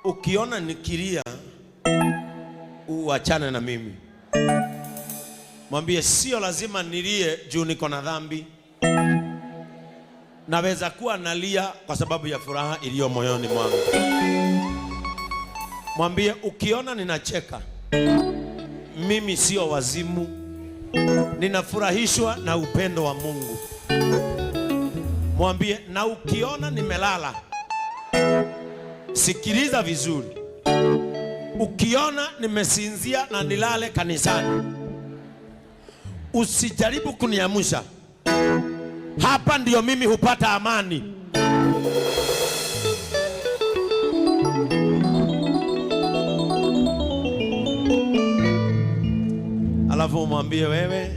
Ukiona nikilia, uachane na mimi. Mwambie sio lazima nilie juu niko na dhambi. Naweza kuwa nalia kwa sababu ya furaha iliyo moyoni mwangu. Mwambie ukiona ninacheka, mimi sio wazimu, ninafurahishwa na upendo wa Mungu. Mwambie na ukiona nimelala, sikiliza vizuri. Ukiona nimesinzia na nilale kanisani, usijaribu kuniamsha. Hapa ndio mimi hupata amani. Alafu umwambie wewe,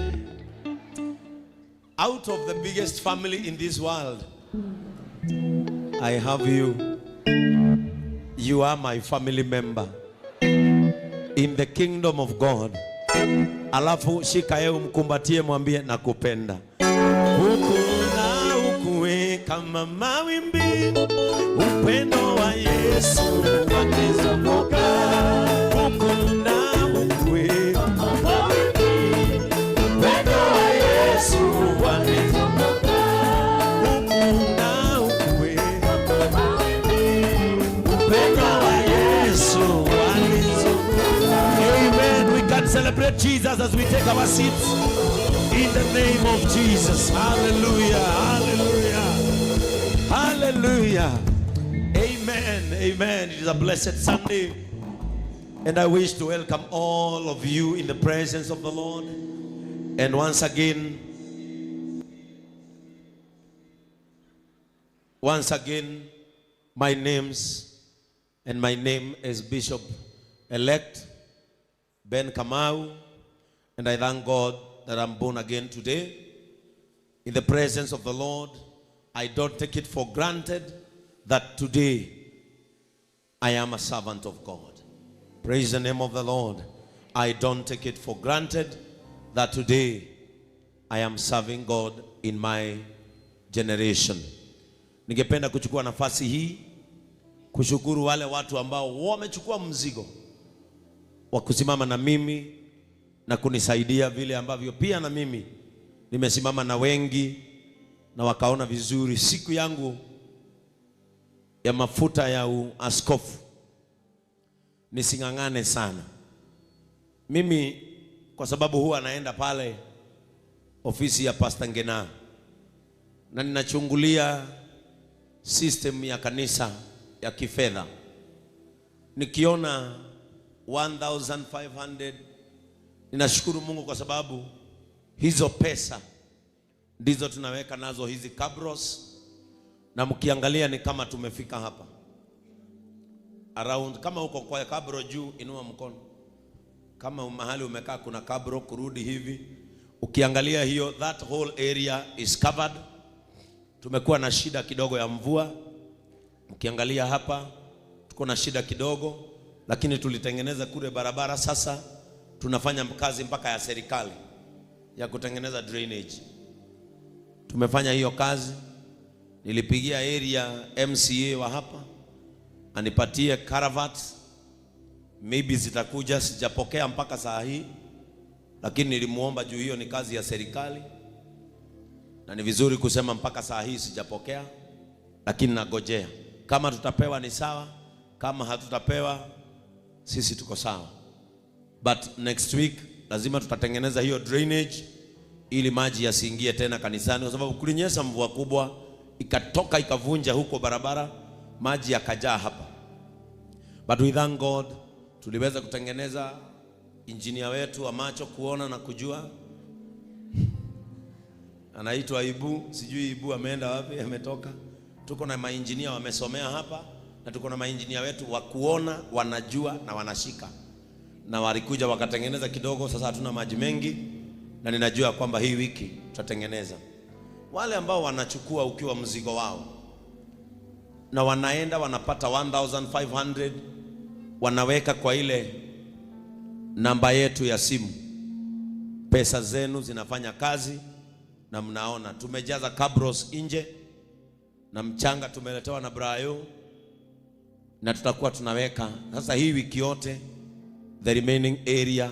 out of the biggest family in this world, I have you. You are my family member in the kingdom of God. Alafu shika yeye umkumbatie, mwambie nakupenda. Huku na huku kama mawimbi, upendo wa Yesu wanizunguka. Huku na huku kama mawimbi, upendo wa Yesu wanizunguka. Huku na huku kama mawimbi, upendo wa Yesu wanizunguka. Amen. We can celebrate Jesus as we take our seats. In the name of Jesus. Hallelujah. Hallelujah. Hallelujah. Amen. Amen. It is a blessed Sunday. And I wish to welcome all of you in the presence of the Lord. And once again, my name is Bishop Elect Ben Kamau, and I thank God that I'm born again today. In the presence of the Lord, I don't take it for granted that today I am a servant of God. Praise the name of the Lord. I don't take it for granted that today I am serving God in my generation. Ningependa kuchukua nafasi hii kushukuru wale watu ambao wamechukua mzigo wa kusimama na mimi na kunisaidia vile ambavyo pia na mimi nimesimama na wengi na wakaona vizuri siku yangu ya mafuta ya uaskofu nising'ang'ane sana mimi, kwa sababu huwa naenda pale ofisi ya Pastor Ngena na ninachungulia system ya kanisa ya kifedha, nikiona 1500 ninashukuru Mungu kwa sababu hizo pesa ndizo tunaweka nazo hizi cabros, na mkiangalia ni kama tumefika hapa around. Kama uko kwa cabro juu, inua mkono. Kama mahali umekaa kuna cabro, kurudi hivi, ukiangalia hiyo, that whole area is covered. Tumekuwa na shida kidogo ya mvua, mkiangalia hapa tuko na shida kidogo, lakini tulitengeneza kule barabara. Sasa tunafanya kazi mpaka ya serikali ya kutengeneza drainage. Tumefanya hiyo kazi. Nilipigia area MCA wa hapa anipatie culvert, maybe zitakuja, sijapokea mpaka saa hii, lakini nilimuomba juu hiyo ni kazi ya serikali na ni vizuri kusema mpaka saa hii sijapokea, lakini nagojea. Kama tutapewa ni sawa, kama hatutapewa sisi tuko sawa. But next week lazima tutatengeneza hiyo drainage ili maji yasiingie tena kanisani, kwa sababu kulinyesha mvua kubwa ikatoka ikavunja huko barabara, maji yakajaa hapa. But we thank God tuliweza kutengeneza. Injinia wetu wa macho kuona na kujua anaitwa Ibu, sijui Ibu ameenda wapi, ametoka. Tuko na mainjinia wamesomea hapa na tuko na mainjinia wetu wa kuona, wanajua na wanashika, na walikuja wakatengeneza kidogo. Sasa hatuna maji mengi, na ninajua kwamba hii wiki tutatengeneza. Wale ambao wanachukua ukiwa mzigo wao na wanaenda wanapata 1500 wanaweka kwa ile namba yetu ya simu, pesa zenu zinafanya kazi, na mnaona tumejaza cabros nje na mchanga tumeletewa na Brayo. Na tutakuwa tunaweka sasa hii wiki yote, the remaining area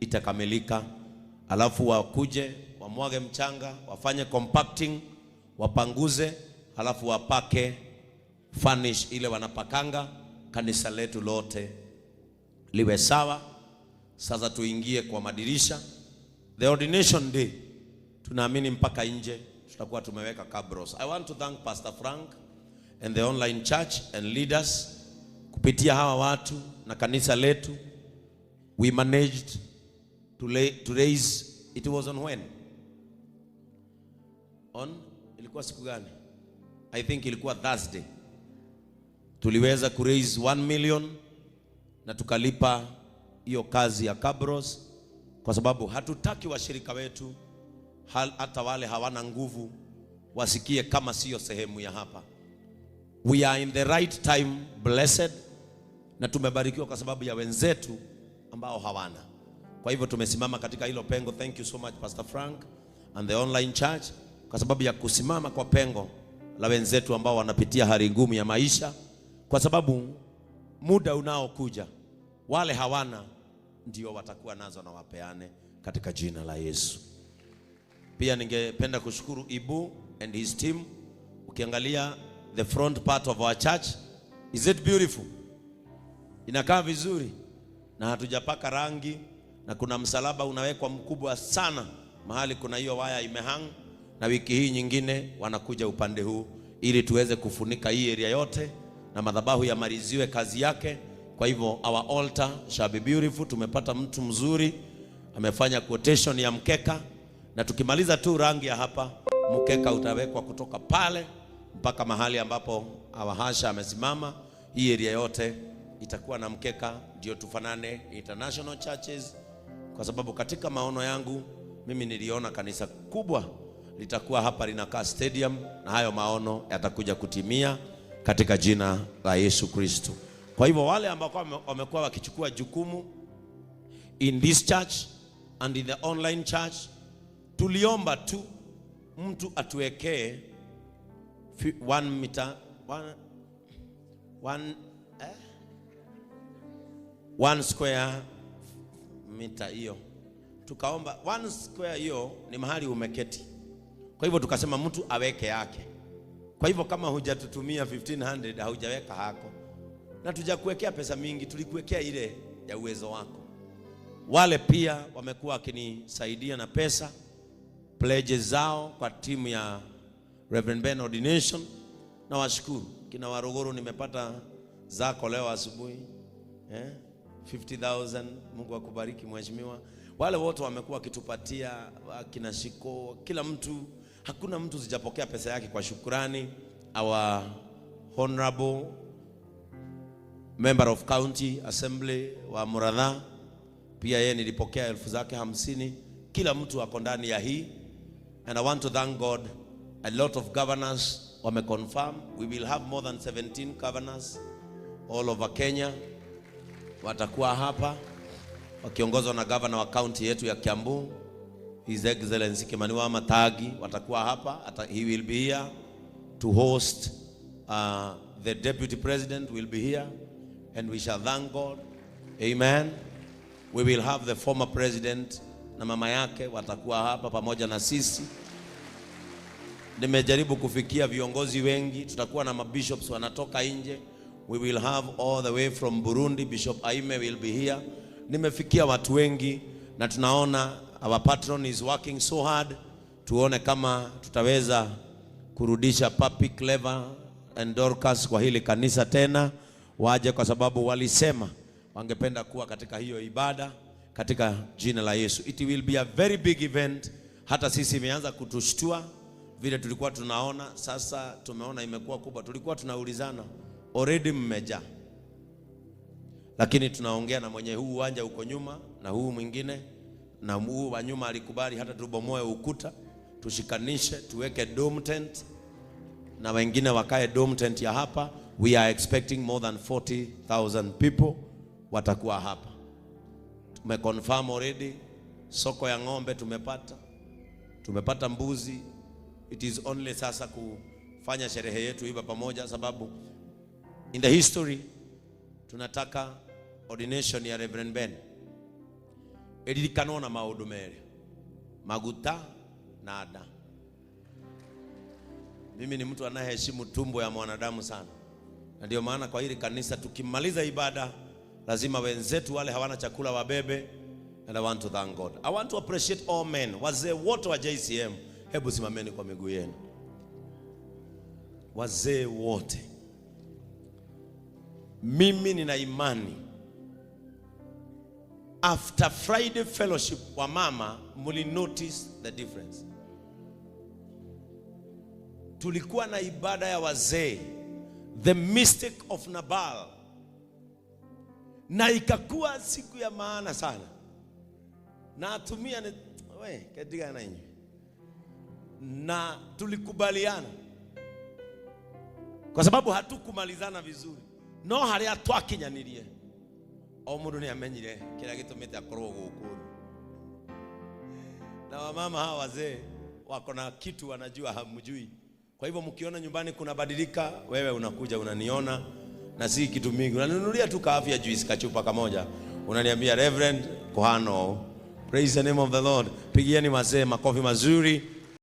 itakamilika, alafu wakuje wamwage mchanga, wafanye compacting, wapanguze, alafu wapake finish ile wanapakanga, kanisa letu lote liwe sawa. Sasa tuingie kwa madirisha. The ordination day tunaamini mpaka nje tutakuwa tumeweka cabros. I want to thank Pastor Frank and the online church and leaders. Kupitia hawa watu na kanisa letu, we managed to raise, it was on when? On ilikuwa siku gani? I think ilikuwa Thursday. Tuliweza ku raise 1 million na tukalipa hiyo kazi ya cabros, kwa sababu hatutaki washirika wetu, hata wale hawana nguvu, wasikie kama siyo sehemu ya hapa. We are in the right time, blessed, na tumebarikiwa kwa sababu ya wenzetu ambao hawana. Kwa hivyo tumesimama katika hilo pengo. Thank you so much, Pastor Frank and the online church, kwa sababu ya kusimama kwa pengo la wenzetu ambao wanapitia hali ngumu ya maisha, kwa sababu muda unaokuja wale hawana ndio watakuwa nazo na wapeane katika jina la Yesu. Pia ningependa kushukuru Ibu and his team. Ukiangalia the front part of our church, is it beautiful? Inakaa vizuri na hatujapaka rangi, na kuna msalaba unawekwa mkubwa sana mahali kuna hiyo waya imehang, na wiki hii nyingine wanakuja upande huu ili tuweze kufunika hii area yote na madhabahu yamaliziwe kazi yake. Kwa hivyo our altar shall be beautiful. Tumepata mtu mzuri amefanya quotation ya mkeka, na tukimaliza tu rangi ya hapa, mkeka utawekwa kutoka pale mpaka mahali ambapo our usher amesimama. Hii area yote itakuwa na mkeka, ndio tufanane international churches, kwa sababu katika maono yangu mimi niliona kanisa kubwa litakuwa hapa linakaa stadium, na hayo maono yatakuja kutimia katika jina la Yesu Kristo. Kwa hivyo wale ambao wamekuwa wakichukua jukumu in this church and in the online church, tuliomba tu mtu atuwekee 1 meter, one, eh? 1 square meter hiyo, tukaomba 1 square hiyo ni mahali umeketi. Kwa hivyo tukasema mtu aweke yake. Kwa hivyo kama hujatutumia 1500, haujaweka hako, na tujakuwekea pesa mingi, tulikuwekea ile ya uwezo wako. Wale pia wamekuwa wakinisaidia na pesa, pledges zao kwa timu ya Reverend Ben Ordination, na washukuru kina Waruguru, nimepata zako leo asubuhi, eh? 50,000. Mungu akubariki, mheshimiwa. Wale wote wamekuwa wakitupatia, akina Shiko, kila mtu, hakuna mtu sijapokea pesa yake kwa shukrani. Our honorable member of county assembly wa Muratha pia yeye nilipokea elfu zake 50. Kila mtu ako ndani ya hii, and I want to thank God, a lot of governors wameconfirm. We will have more than 17 governors all over Kenya watakuwa hapa wakiongozwa na governor wa county yetu ya Kiambu, His Excellency Kimani Wamatangi, watakuwa hapa. He will be here to host. The deputy president will be here and we shall thank God. Amen. We will have the former president na mama yake watakuwa hapa pamoja na sisi. Nimejaribu kufikia viongozi wengi, tutakuwa na mabishops wanatoka nje. We will have all the way from Burundi, Bishop Aime will be here. Nimefikia watu wengi na tunaona our patron is working so hard. Tuone kama tutaweza kurudisha Papi Clever and Dorcas kwa hili kanisa tena waje, kwa sababu walisema wangependa kuwa katika hiyo ibada katika jina la Yesu. It will be a very big event. Hata sisi imeanza kutushtua vile tulikuwa tunaona, sasa tumeona imekuwa kubwa. Tulikuwa tunaulizana, already mmejaa, lakini tunaongea na mwenye huu uwanja uko nyuma na huu mwingine, na huu wa nyuma alikubali hata tubomoe ukuta, tushikanishe, tuweke dome tent na wengine wakae dome tent ya hapa. We are expecting more than 40,000 people watakuwa hapa. Tumeconfirm already, soko ya ng'ombe tumepata, tumepata mbuzi. It is only sasa kufanya sherehe yetu hivi pamoja, sababu in the history Tunataka ordination ya Reverend Ben ĩririkanwo na maũndũ merĩ, maguta na nda. Mimi ni mtu anayeheshimu tumbo ya mwanadamu sana, na ndio maana kwa hili kanisa tukimaliza ibada lazima wenzetu wale hawana chakula wabebe. And I want to thank God. I want to appreciate all men, wazee wote wa JCM, hebu simameni kwa miguu yenu, wazee wote. Mimi nina imani after Friday fellowship wa mama muli notice the difference. Tulikuwa na ibada ya wazee, the mistake of Nabal, na ikakuwa siku ya maana sana, na atumia ni we katika na inyi, na tulikubaliana kwa sababu hatukumalizana vizuri, no haria twakinyanirie o mundu ni amenyire kiria gitumite akorwo guku na wamama hawa wazee wako na kitu wanajua hamjui. Kwa hivyo mkiona nyumbani kunabadilika, wewe unakuja unaniona, na si kitu mingi, unanunulia tu kaafya juice kachupa kamoja, unaniambia, "Reverend Kohano." Praise the name of the Lord. Pigieni wazee makofi mazuri.